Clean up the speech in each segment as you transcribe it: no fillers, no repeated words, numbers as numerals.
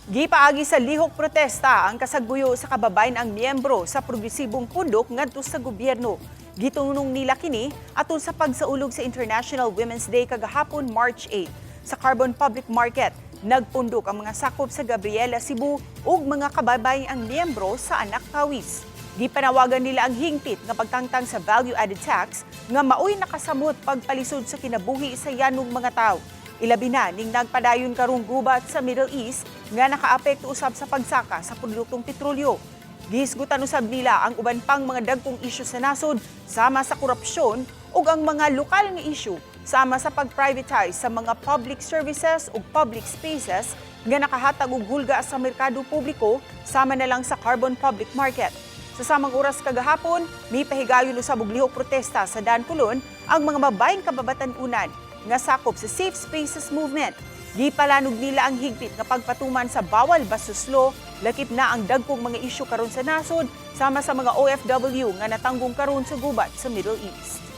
Gipaagi sa lihok protesta ang kasagbuyo sa kababayen-ang miyembro sa progresibong pundok ngadto sa gobyerno. Gitunong nila kini atol sa pagsaulog sa International Women's Day kagahapon, March 8. Sa Carbon Public Market, nagpundok ang mga sakop sa Gabriela Cebu ug mga kababayen-ang miyembro sa Anak Pawis. Gipanawagan nila ang hingpit nga pagtangtang sa value-added tax nga maoy nakasamot pagpalisod sa kinabuhi sa yanong mga tao. Ilabi na ning nagpadayon karong gubat sa Middle East nga nakaapekto usab sa pagsaka sa produktong petrolyo. Gihisgutan usab nila ang uban pang mga dagkong isyu sa nasod sama sa korupsyon ug ang mga lokal nga isyu sama sa pag-privatize sa mga public services ug public spaces nga nakahatag og hulga sa merkado publiko, sama na lang sa Carbon Public Market. Sa samang oras kagahapon, mipahigayon usab og lihok protesta sa Daan Colon ang mga babayeng kababatan-unan nga sakop sa Safe Spaces Movement. Gipalanog nila ang higpit nga pagpatuman sa bawal bastos law, lakip na ang dagkong mga isyu karon sa nasod sama sa mga OFW nga natanggong karon sa gubat sa Middle East.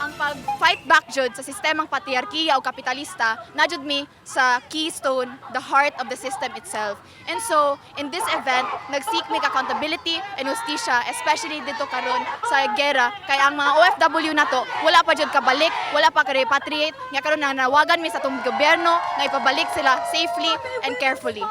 Ang pag-fight back jud sa sistemang patriarkiya o kapitalista na jud mi sa keystone, the heart of the system itself. And so, in this event, nag-seek mig accountability and hustisya, especially dito karon sa gera, kay ang mga OFW nato wala pa jud kabalik, wala pa ka-repatriate, nga karon nanawagan mi sa atong gobyerno nga ipabalik sila safely and carefully.